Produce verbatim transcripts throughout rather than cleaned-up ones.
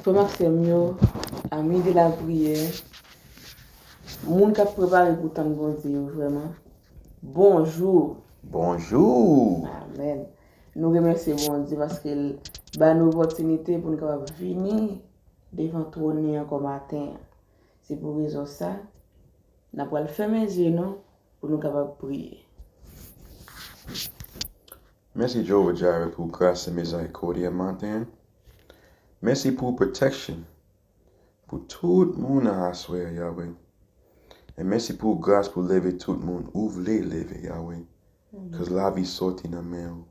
Frè m ak sè m yo, ami de lapriyè, moun k ap prepare pou tann Bondye yo vrèman, bonjou. Bonjou. Amèn. Nou remèsye Bondye paske l ba nou opòtinite pou n kapab vini devan twòn li ankò maten an. Se pou rezon sa, n ap pral fèmen zye nou pou nou kapab priye. Mèsi Jewova Jire pou gras e mizerikòd maten an. Mèsi pou protection pou tout moun nan aswè a, Yahweh. E mèsi pou gras pou leve tout moun ou vle leve, Yahweh. Cause lavi soti nan men ou.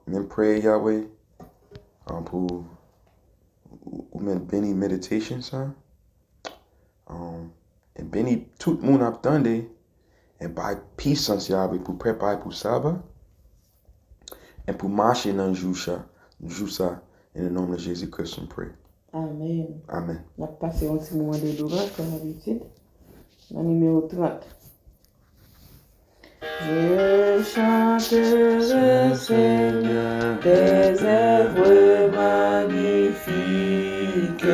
Men pray, Yahweh, um, pou ou men beni meditation sa. Um, e beni tout moun ap tande. E bay pisans, Yahweh, pou prepare pou saba. E pou mache nan jou sa, jou sa, in the name of Jesus Christ we pray. Amen. Amen. N ap pase yon ti moman de louraj, kòm dabitid, nan nimewo trant. Je chanterai, Seigneur, tes œuvres magnifiques,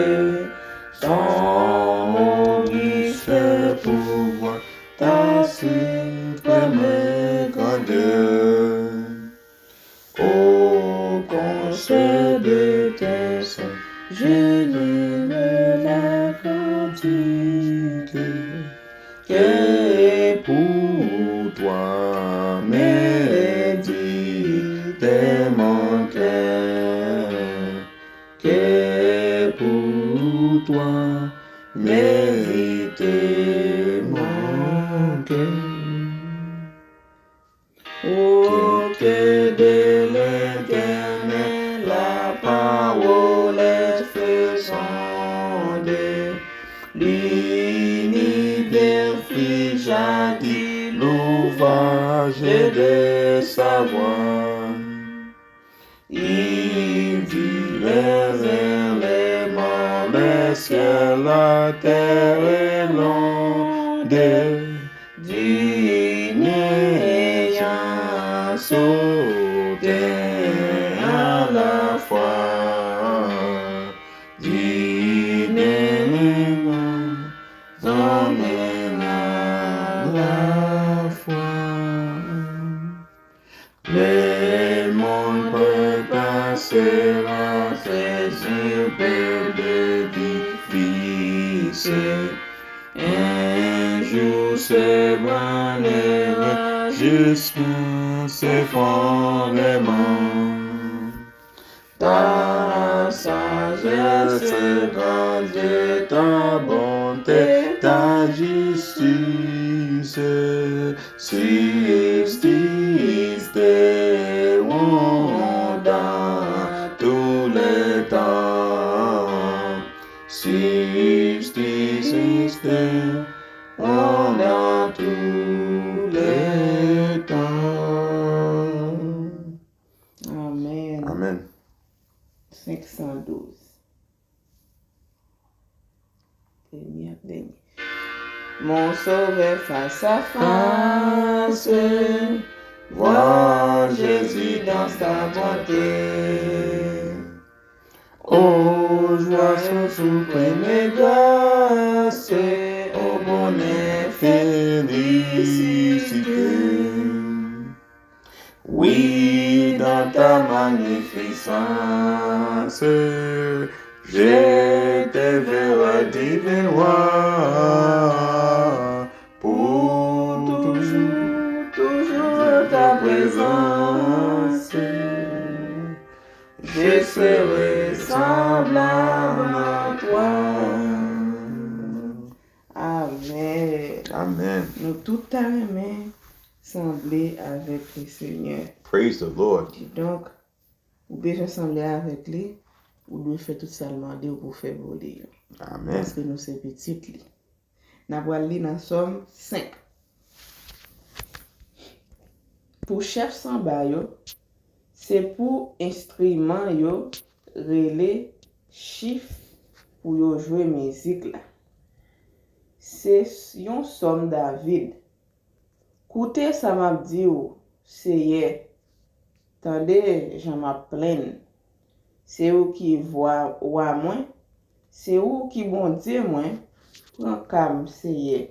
ton monstrueux pouvoir, ta suprême grandeur. Au concert de tes saints, j'élève la cantique que pour toi médite mon cœur, que pour toi médite mon cœur. Au cœur de l'Éternel, la parole est féconde. L'univers fit jaillir l'ouvrage de sa voix. Il dit les éléments, le ciel, la terre et l'onde, d'une ayant sauté à la fois, d'une ayant tombé à la fois. Le monde peut passer à ses yeux, peut édifice. Un jour s'ébranlera jusqu'à s'effondrement. Ta sagesse est grande, ta bonté, ta justice subsisteront dans tous les temps. Subsisteront dans tous les temps. Amen. Amen. Senk san douz. Premye ak dènye. Mon sauveur face à face, voir Jésus dans sa bonté. Ô joie suprême et grâce, ô bonheur, félicité. Oui, dans ta magnificence, je te verrai, divin roi, pour toujours, toujours dans ta présence. Je serai semblable à toi. Amen. Amen. Nou tout ta renmen sanble avèk Lesenyè. Praise the Lord. Kidonk, ou bezwen sanble avèk li, ou dwe fè tout sa l mande w pou w fè pou li yo. Amen. Paske nou se pitit li. N a pral li nan Sòm senk. Pou chèf sanba yo, se pou enstriman yo rele chif pou yo jwe mizik la. Se yon sòm David. Koute sa m ap di w, Seyè, tande jan m ap plenn. Se ou ki vwa, wa mwen, se ou ki Bondye mwen. Pran ka m, Seyè,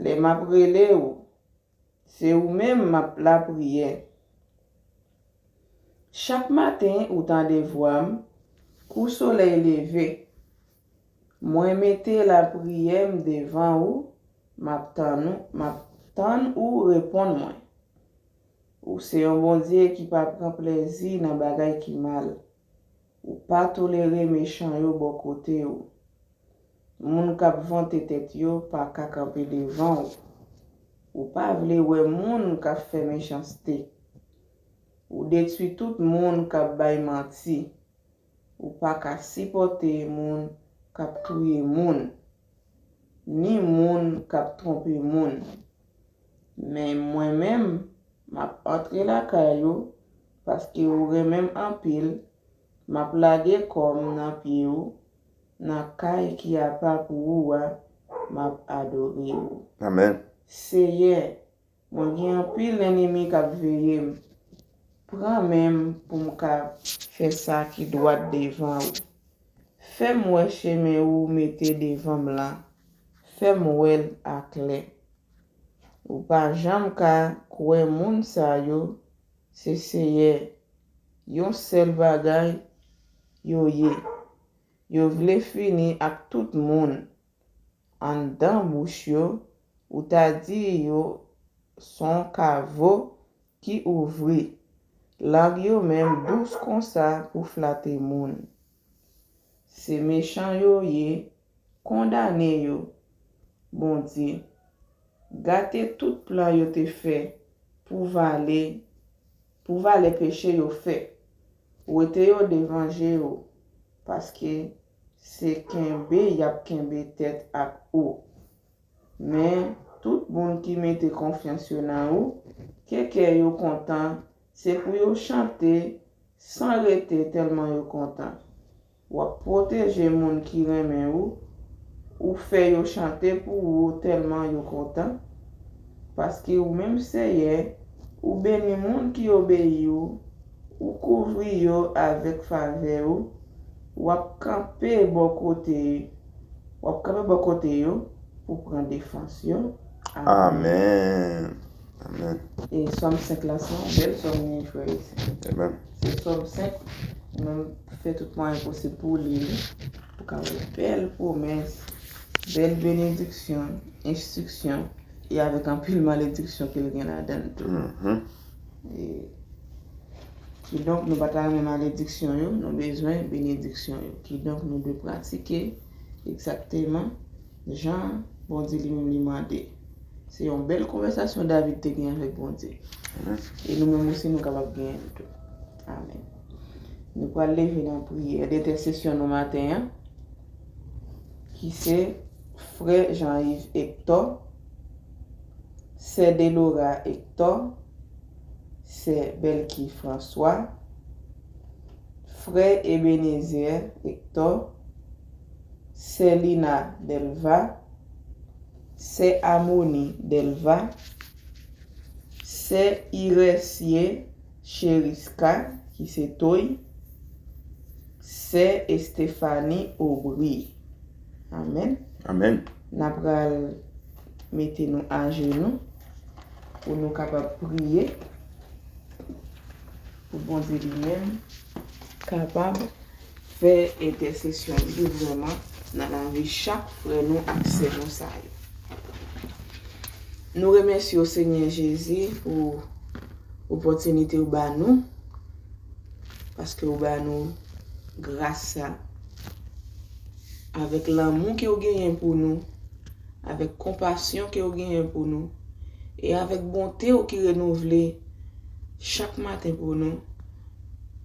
lè m ap rele ou. Se ou menm m ap lapriyè. Chak maten ou tande vwa m kou solèy leve. Mwen mete lapriyè m devan ou, m ap tann ou, m ap tann ou reponn mwen. Ou se yon Bondye ki pa pran plezi nan bagay ki mal. Ou pa tolere mechan yo bò kote w. Moun k ap vante tèt yo pa ka kanpe devan w. Ou pa vle wè moun k ap fè mechanste. Ou detwi tout moun k ap bay manti. Ou pa ka sipòte moun k ap touye moun, ni moun k ap twonpe moun. Men mwen menm, m ap antre lakay ou, paske ou renmen m anpil. M ap lage kò m nan pye ou, nan kay ki apa pou ou a, m ap adore ou. Amèn. Seyè, mwen gen anpil lènmi k ap veye m. Pran men m pou m ka fè sa ki dwat devan ou. Fè m wè chemen ou mete devan m lan. Fè m wè l aklè. Ou pa janm ka kwè moun sa yo, se Seyè, yon sèl bagay yo ye. Yo vle fini ak tout moun. Anndan bouch yo, ou ta di yo s on kavo ki ouvri. Lang yo menm dous konsa pou flate moun. Se mechan yo ye, kondane yo, Bondye. Gate tout plan yo te fè pou vale, pou vale peche yo fè. Wete yo devan je w, paske se kenbe y ap kenbe tèt ak ou. Men, tout moun ki mete konfyans yo nan ou, ke kè yo kontan, se pou yo chante san rete tèlman yo kontan. W ap pwoteje moun ki renmen ou, ou fè yo chante pou ou tèlman yo kontan. Paske ou menm, Seyè, ou beni moun ki obeyi ou, ou kouvri yo avèk favè ou, w ap kanpe bò kote, w ap kanpe bò kote yo pou pran defans yo. Amèn. Amèn. Amèn. E Sòm senk la, se yon bèl sòm, wi, frè e sè. Amèn. Se Sòm senk, mwen fè tout mwayen posib pou w li li, pou ka wè bèl pwomès, bèl benediksyon, enstriksyon, e avèk anpil malediksyon ke l gen ladan l tou. Mhm. E, kidonk, nou pa ta renmen malediksyon yo, nou bezwen benediksyon yo. Kidonk, nou dwe pratike egzakteman jan Bondye li menm li mande. Se yon bèl konvèsasyon David te gen avèk Bondye. Amèn. E nou menm osi, nou kapab genyen l tou. Amèn. Nou pral leve nan priyè dentèsesyon nou maten an, ki se frè Jean-Yves Hector, sè Delora Hector, sè Belky François, frè Ebenezer Hector, sè Lina Delva, sè Amoni Delva, sè Iresye Cheriska, ki se Toy, sè Estefani Obri. Amèn. Amèn. N a pral mete nou ajenou pou nou kapab priye, pou Bondye li menm kapab fè entèsesyon li vrèman nan lavi chak frè nou ak sè nou sa yo. Nou remèsye w, Senyè Jezi, pou opòtinite w ba nou, paske w ba nou gras sa, avèk lanmou ke w genyen pou nou, avèk konpasyon ke w genyen pou nou, e avèk bonte w ki renouvle chak maten pou nou,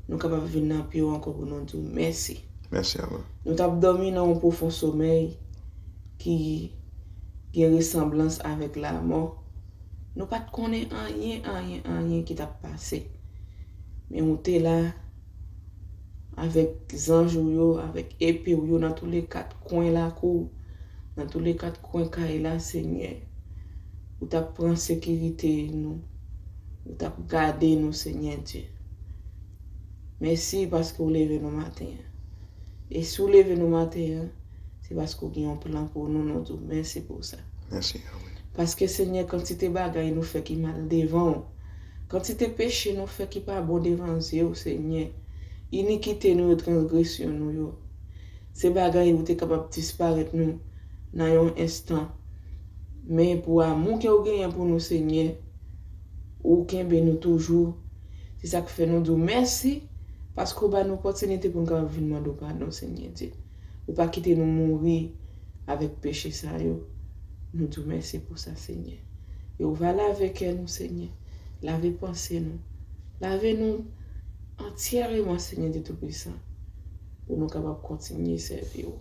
nou kapab vin nan pye w ankò pou nou di w mèsi. Mèsi, Ava. Nou t ap dòmi nan yon pwofon somèy ki gen resanblans avèk lamò. Nou pa t konnen anyen, anyen, anyen ki t ap pase. Men ou te la avèk zanj ou yo, avèk epe w yo nan toule kat kwen lakou w, nan toule kat kwen kay la, Senyè. Ou t ap pran sekirite nou. Ou t ap gade nou, Senyè Dye. Mèsi paske w leve nou maten an. E si w leve nou maten an, se paske w gen yon plan pou nou, nou di w mèsi pou sa. Mèsi, Yahweh. Paske, Senyè, kantite bagay nou fè ki mal devan w, kantite peche nou fè ki pa bon devan zye w, Senyè, inikite nou yo, transgresyon nou yo, se bagay ou te kapab disparèt nou nan yon enstan. Men pou amou ke w genyen pou nou, Senyè, ou kenbe nou toujou. Se sa k fè nou di w mèsi, paske w ba nou opòtinite pou n kapab vin mande w padon, Senyè Dye. Ou pa kite nou mouri avèk peche sa yo. Nou di w mèsi pou sa, Senyè. E w va lave kè nou, Senyè. Lave panse nou. Lave nou antyèman, Senyè Dye Toupisan, pou nou kapab kontinye sèvi w.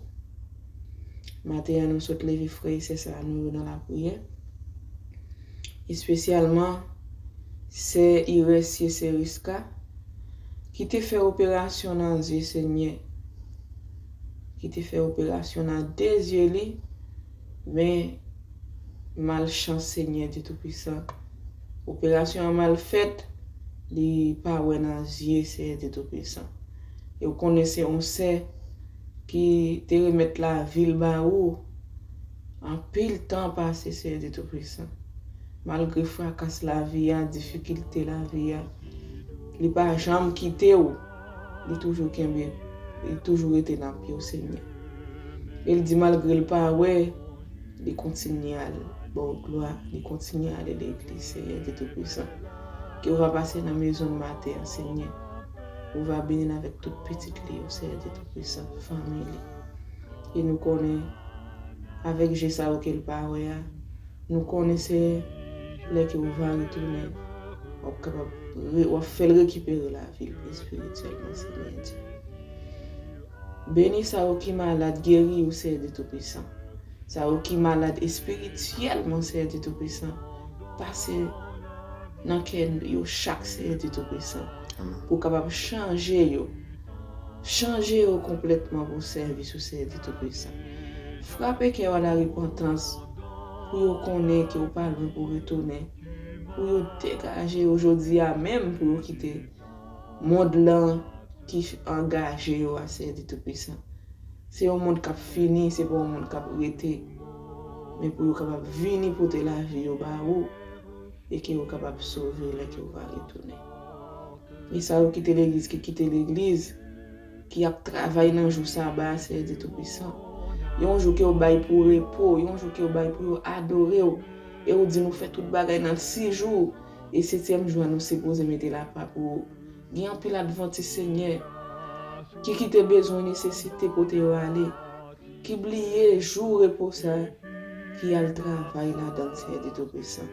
Maten an, nou sot leve frè e sè sa a nou yo nan lapriyè. Espesyalman, sè Iresye Seriska, ki te fè operasyon nan zye, Senyè, ki te fè operasyon nan de zye li, men malchans, Senyè Dye Toupisan, operasyon an mal fèt, li pa wè nan zye, Senyè Dye Toupisan. E w konnen se yon sè ki te remèt lavi l ba ou anpil tan pase, Senyè Dye Toupisan. Malgre frakas lavi a, difikilte lavi a, li pa janm kite w. Li toujou kenbe, li toujou rete nan pye w, Senyè. E l di, malgre l pa wè, li kontinye al ba w glwa, li kontinye ale legliz, Senyè Dye Toupisan. Ke w va pase nan mezon l maten an, Senyè. Ou va beni l avèk tout pitit li yo, Senyè Dye Toupisan, fanmi li. E nou konnen, avèk je sa yo ke l pa wè a, nou konnen se lè ke w va retounen, w ap kapab re-, w ap fè l rekipere lavi l espirityèlman, Senyè Dye. Beni sa yo ki malad, geri yo, Senyè Dye Toupisan. Sa yo ki malad espirityèlman, Senyè Dye Toupisan, pase nan kè yo chak, Senyè Dye Toupisan, pou w kapab chanje yo. Chanje yo konplètman pou sèvis ou, Senyè Dye Toupisan. Frape kè yo a la repantans, pou yo konnen ke w pa lwen pou w retounen, pou yo degaje yo jodi a menm, pou yo kite mond lan ki angaje yo a, Senyè Dye Toupisan. Se yon mond k ap fini, se pa yon mond k ap rete. Men pou yo kapab vini pote lavi yo ba ou, e ke yo kapab sove lè ke w va retounen. E sa yo kite legliz, ki kite legliz, ki ap travay nan jou saba a, Senyè Dye Toupisan. Yon jou ke w bay pou repo, yon jou ke w bay pou yo adore w. E w di nou fè tout bagay nan sis jou, e setyèm jou a nou sipoze mete l apa pou ou. Gen anpil advantis, Senyè, ki kite bezwen, nesesite pote yo ale, ki bliye jou repo sa, ki al travay ladan l, Senyè Dye Toupisan.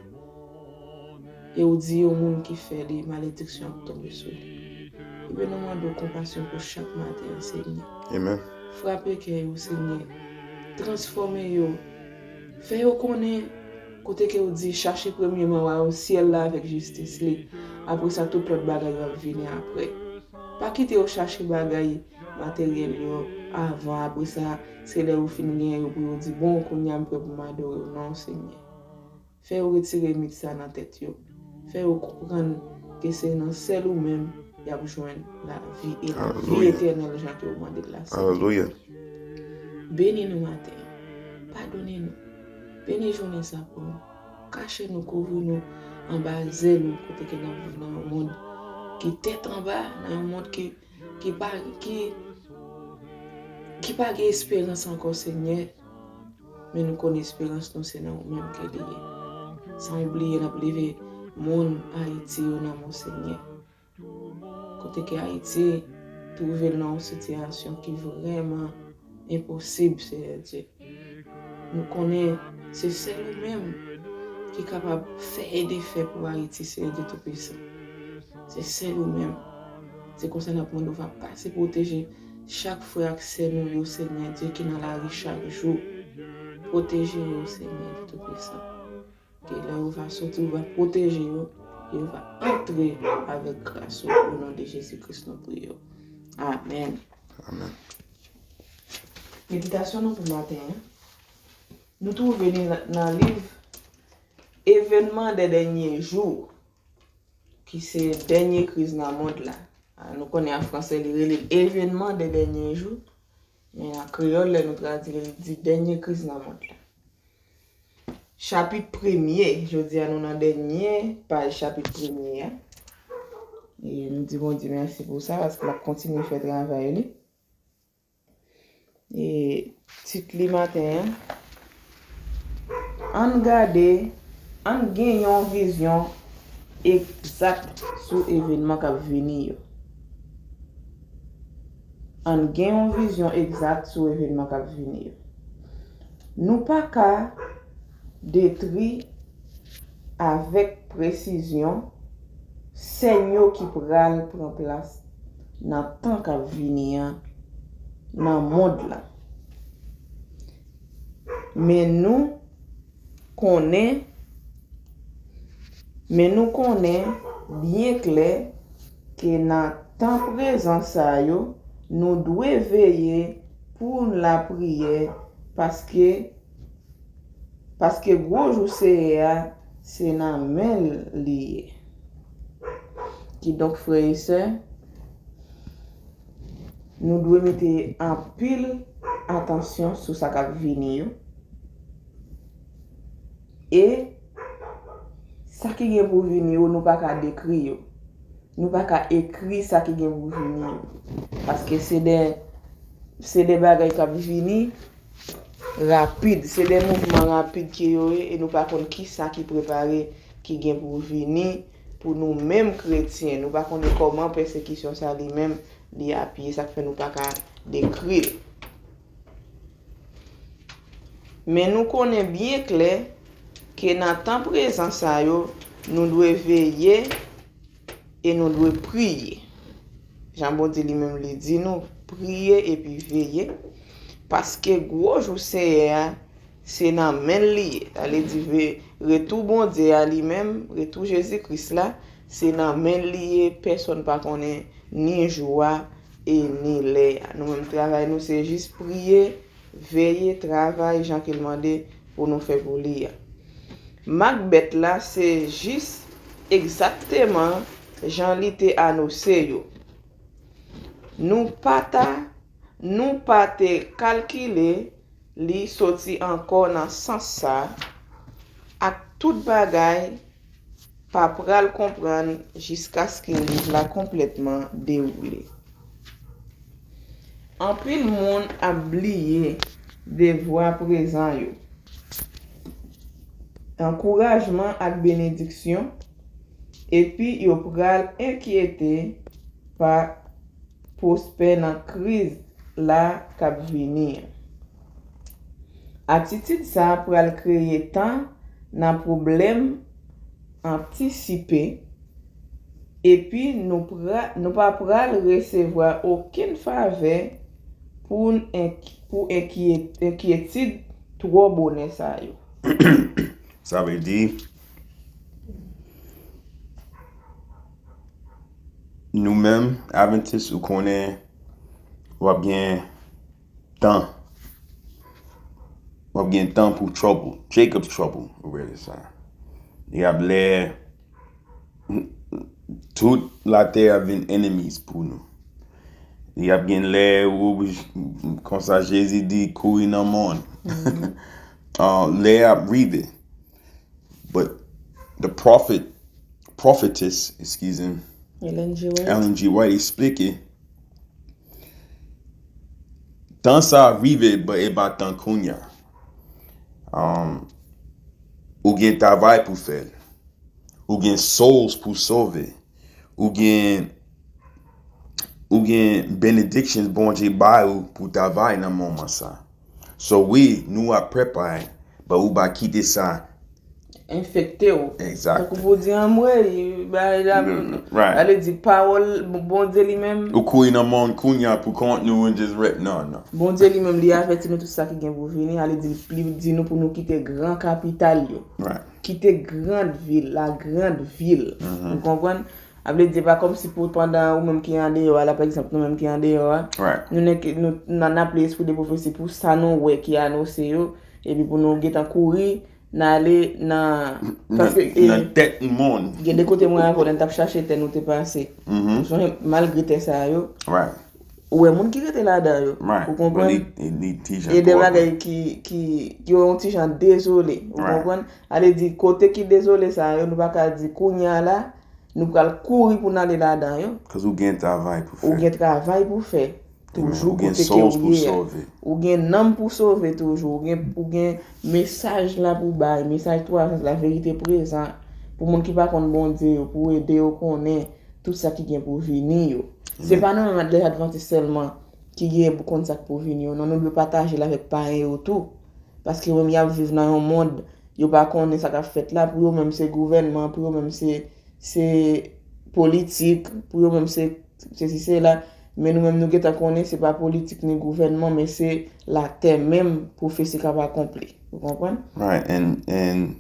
E w di yon moun ki fè li, malediksyon ap tonbe sou li. Ebyen, nou mande w konpasyon pou chak maten an, Senyè. Amen. Frape kè yo, Senyè. Transfòme yo. Fè yo konnen kote ke w di, chache premyeman wayòm syèl la avèk jistis li. Apre sa, tout lòt bagay yo ap vini apre. Pa kite yo chache bagay materyèl yo avan, apre sa, se lè yo fin genyen yo pou yo di, bon, kounye a m prè pou m adore w. Non, Senyè. Fè yo retire mit sa nan tèt yo. Fè yo konprann ke se nan sèl ou menm y ap jwenn lavi e lavi etènèl jan ke w mande l la, Senyè. Alelouya. Beni nou maten an. Padone nou. Beni jounen sa pou nou. Kache nou, kouvri nou anba zèl ou, kote ke n ap viv nan yon mond ki tèt anba, nan yon mond ki, ki pa, ki, ki pa gen esperans ankò, Senyè. Men nou konnen esperans nou se nan ou menm ke li ye. San bliye, n ap leve moun Ayiti yo nan men w, Senyè. Kote ke Ayiti twouve l nan yon sitiyasyon ki vrèman enposib, Senyè Dye. Nou konnen se sèl ou menm ki kapab fè e defè pou Ayiti, Senyè Dye Toupisan. Se sèl ou menm. Se konsa n ap mande w va pase pwoteje chak frè ak sè nou yo, Senyè Dye, ki nan lari chak jou. Pwoteje yo, Senyè Dye Toupisan. Ke lè yo va soti, ou va pwoteje yo, e yo va antre avèk gras ou, o non de Jezi Kris nou priye w. Amèn. Amèn. Meditasyon nou pou maten an, nou twouve li nan, nan liv Evènman dè dènye jou, ki se dènye kriz nan mond la. Nou konnen an fransè, li rele l evenman de dènye jou. Men an kreyòl, lè nou tradui li, li di dènye kriz nan mond la. Chapit premye, jodi a nou nan dènye paj chapit premye a. E nou di Bondye mèsi pou sa, paske l ap kontinye fè travay li. E tit li maten an, ann gade, ann gen yon vizyon egzak sou evenman k ap vini yo. Ann gen yon vizyon egzak sou evenman k ap vini yo. Nou pa ka detri avèk presizyon sèn yo ki pral pran plas nan tan k ap vini an nan mond lan. Men nou konnen, men nou konnen byen klè ke nan tan prezan sa yo, nou dwe veye pou lapriyè, paske, paske gwo jou Seyè a, se nan men l li ye. Kidonk, frè e sè, nou dwe mete anpil atansyon sou sa k ap vini yo. E sa ki gen pou vini yo, nou pa ka dekri yo. Nou pa ka ekri sa ki gen pou vini yo. Paske se de, se de bagay k ap vini rapid. Se de mouvman rapid ke yo ye, e nou pa konn kisa ki prepare, ki gen pou vini pou nou menm kretyen. Nou pa konnen kòman pèsekisyon sa li menm li apiye, sa k fè nou pa ka dekri l. Men nou konnen byen klè ke nan tan prezan sa yo, nou dwe veye e nou dwe priye. Jan Bondye li menm li di nou, priye epi veye, paske gwo jou Seyè a, se nan men l li ye. Sa vle di ve-, retou Bondye a li menm, retou Jezi Kris la, se nan men l li ye, pèsonn pa konnen ni jou a e ni lè a. Nou menm travay nou se jis priye, veye, travay jan ke l mande pou nou fè pou li a. Mak bèt la se jis egzakteman jan li te anonse yo. Nou pa ta, nou pa te kalkile li soti ankò nan sans sa, ak tout bagay pa pral konprann jiskaske liv la konplètman dewoule. Anpil moun ap bliye devwa prezan yo, ankourajman ak benediksyon, epi yo pral enkyete pa pwospè nan kriz la k ap vini an. Atitid sa a pral kreye tan nan pwoblèm antisipe, epi nou pra-, nou pa pral resevwa okenn favè pou n enk-, pou enkyet-, enkyetid twò bonè sa yo. Sa vle di, nou menm, Adventist, ou konnen w ap gen tan. W ap gen tan pou trouble. Jacob's trouble, ou rele sa. Li ap lè tout latè a vin enemies pou nou. Li ap gen lè ou, konsa Jezi di, kouri nan mòn. Uh, lè ap rive. But the prophet, prophetess, excuse him, Ellen G. White. Ellen G. White eksplike, tan sa a rive, but e pa tan kounye a. Um, ou gen travay pou fè. Ou gen souls pou sove. Ou gen, ou gen benedictions Bondye bay ou pou travay nan moman sa. So wi, nou ap prepare, but ou pa kite sa enfekte w. Exactly. Tankou pou di anmwey, bagay la, Mm, right. Ale di pawòl Bondye li menm. Ou kouri nan mòn kounye a pou kont nou and just rep. Non, non. Bondye li menm li avèti nou tout sa ki gen pou vini. Ale di, li di nou pou nou kite gran kapital yo. Right. Kite grand vil, la grande ville. Mhm. Ou konprann? A vle di, pa kòmsi pou pandan ou menm ki andeyò a la, pa egzanp, nou menm ki andeyò a, Right. nou nen ke, nou nan, nan ple espri de pwofesi pou sa nou wè ki anonse yo, epi pou nou gentan kouri, n ale nan, paske, e, nan tèt mòn. Gen de kote mwen avè w, lè n t ap chache tè, nou te pase. Ou sonje, malgre tè sa yo, ou wè moun ki rete ladan yo. Ou konprann? E de bagay ki, ki, ki yo yon ti jan dezole. Ou konprann? Ale di, kote ki dezole sa yo, nou pa ka di kounye a la, nou pral kouri pou n ale ladan yo. Cause ou gen travay pou fè. Ou gen travay pou fè. Toujou kote ke ou ye a. Ou gen nanm pou sove toujou. Ou gen, ou gen mesaj la pou bay. Mesaj twa sans, laverite prezan. Pou moun ki pa konn Bondye yo, pou ede yo konnen tout sa ki gen pou vini yo. Se pa nan lè Advantis sèlman ki gen pou konn sa k pou vini yo. Non, nou dwe pataje l avèk payen yo tou. Paske yo menm y ap viv nan yon mond, yo pa konnen sa k ap fèt la. Pou yo menm se gouvènman, pou yo menm se, se politik, pou yo menm se sesi sela. Men nou menm nou gentan konnen se pa politik ni gouvènman, men se latè menm pwofesi k ap akonpli. Ou konprann? Right, and, and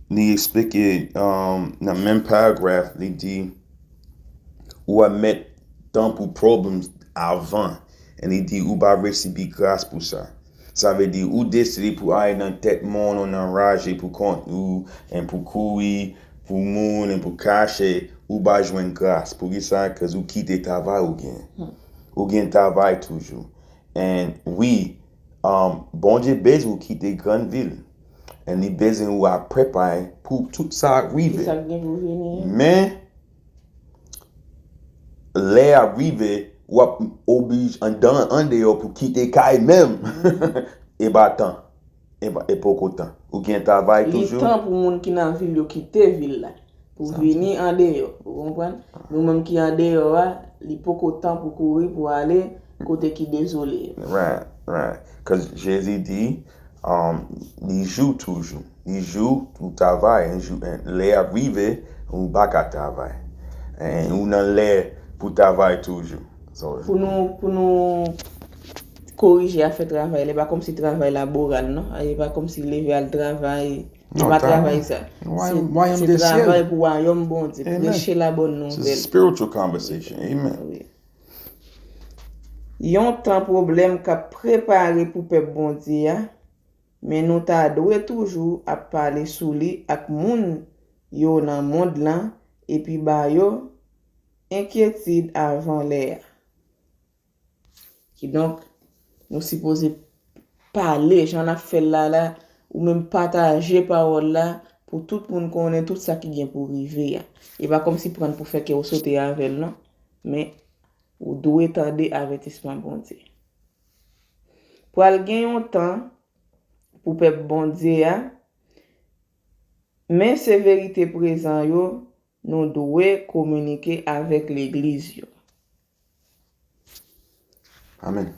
li eksplike, um, nan menm paragraph, li di, ou a met tan pou problems avan, and li di ou pa resibi gras pou sa. Sa vle di ou deside pou ale nan tèt mòn ou nan raje pou kont ou, and pou kouri pou moun, and pou kache, ou pa jwenn gras. Poukisa? Cause ou kite travay ou gen. Ou gen travay toujou. And wi, um, Bondye bezwen ou kite grann vil. And li bezwen ou ap prepare pou tout sa rive. Tout sa k gen pou vini. Men, lè a rive, w ap oblije andan, andeyò pou kite kay menm. E pa tan. E pa, e poko tan. Ou gen travay toujou. Li tan pou moun ki nan vil yo kite vil la. Pou vini andeyò. Ou konprann? Nou menm ki andeyò a, li poko tan pou kouri, pou ale kote ki dezole yo. Right, right. Cause Jezi di, um, li jou toujou. Li jou ou travay, en jou, en, lè ap rive, ou pa ka travay. En, ou nan lè pou travay toujou. So, pou nou, pou nou korije afè travay la, e pa kòmsi travay laboral, non. E pa kòmsi leve al travay, se pa travay sa. Se, se travay pou wayòm Bondye, preche la bonne nouvelle. Spiritual conversation. Amen. Wi. Yon tan pwoblèm k ap prepare pou pèp Bondye a, men nou ta dwe toujou ap pale sou li ak moun yo nan mond lan epi ba yo enkyetid avan lè a. Kidonk, nou sipoze pale, jan n ap fè l la, la, ou menm pataje pawòl la pou tout moun konnen tout sa ki gen pou rive a. E pa kòmsi pran l pou fè kè w sote avè l, non. Men, ou dwe tande avètisman Bondye. Pral gen yon tan pou pèp Bondye a, men se verite prezan yo nou dwe kominike avèk legliz yo. Amen.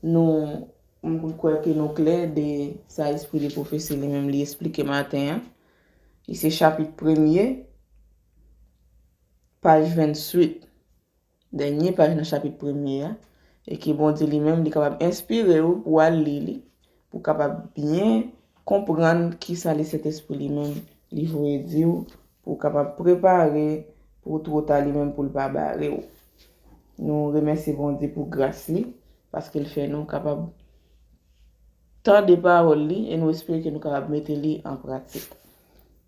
Nou, m kwè ke nou klè de sa espri de pwofesi li menm li esplike maten an. Li se chapit premye, paj venntuit. Dènye paj nan chapit premye a, e ke Bondye li menm, li kapab enspire w pou w al li li, pou w kapab byen konprann kisa Lesentespri li menm, li voye di w, pou w kapab prepare pou twò ta li menm pou l pa bare w. Nou remèsye Bondye pou gras li, paske l fè nou kapab tande pawòl li, e nou espere ke nou kapab mete li an pratik.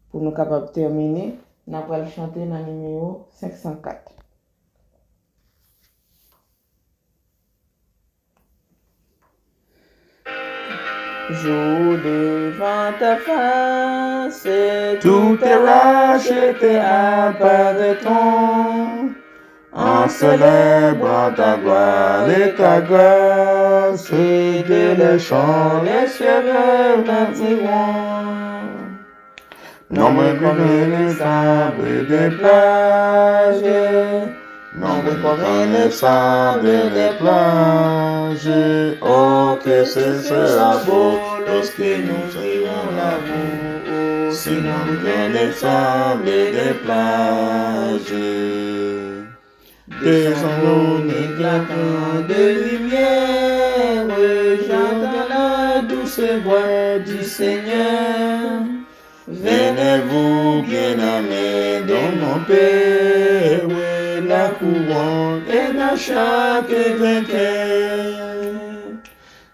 Pou nou kapab tèmine, n ap pral chante nan nimewo senk san kat. Jour devant ta face, tout est racheté apparaîtront, en célébrant ta gloire et ta grâce, et de les chants les cieux retentiront. Nombre combien les sables des plages, nombre combien les sables des plages, oh que ce sera beau lorsque nous serons là-haut, aussi nombre combien les sables des plages. Descendront en éclatant de lumière, j'entends la douce voix du Seigneur. Venez, vous bien-aimés, dans mon Père, la couronne est dans chaque vainqueur.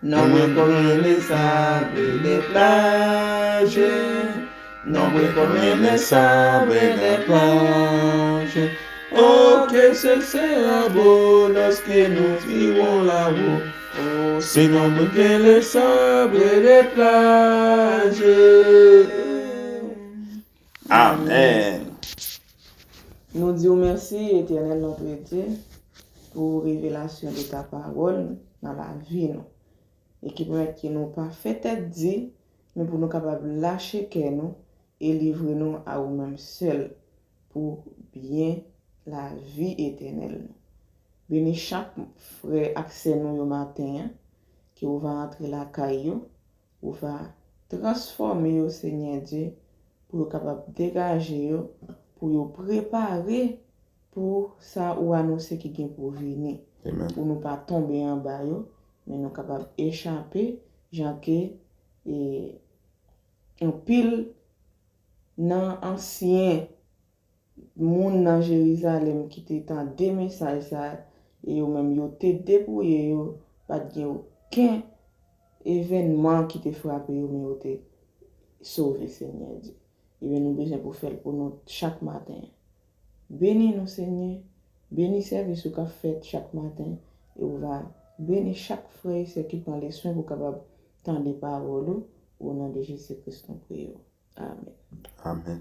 Nombre combien de sable de plage, nombre combien de sable de plage. Oh, que ce sera beau lorsque nous irons là-haut. Oh, c'est nombre que les sables de plage. Amen. Nou di w mèsi, Etènèl notre Dieu, pou revelasyon de ta pawòl nan lavi nou. E ki pèmèt ke nou pa fè tèt di, men pou nou kapab lache kè nou e livre nou a ou menm sèl pou byen lavi etènèl nou. Beni chak frè ak sè nou yo maten an, ke ou va antre lakay yo, ou va transfòme yo, Senyè Dye, pou yo kapab degaje yo, pou yo prepare pou sa ou anonse ki gen pou vini. Pou nou pa tonbe anba yo, men nou kapab echape, jan ke e, anpil nan ansyen moun nan Jerizalèm ki te tande mesaj sa, e yo menm yo te depouye yo, pa t gen okenn evènman ki te frape yo, men yo te sove, Senyè Dye. Ebyen, nou bezwen pou fè l pou nou chak maten. Beni nou, Senyè. Beni sèvis ou k ap fèt chak maten. E ou va beni chak frè e sè ki pran leswen pou kapab tande pawòl ou. O non de Jezi Kris, nou priye w. Amen. Amen.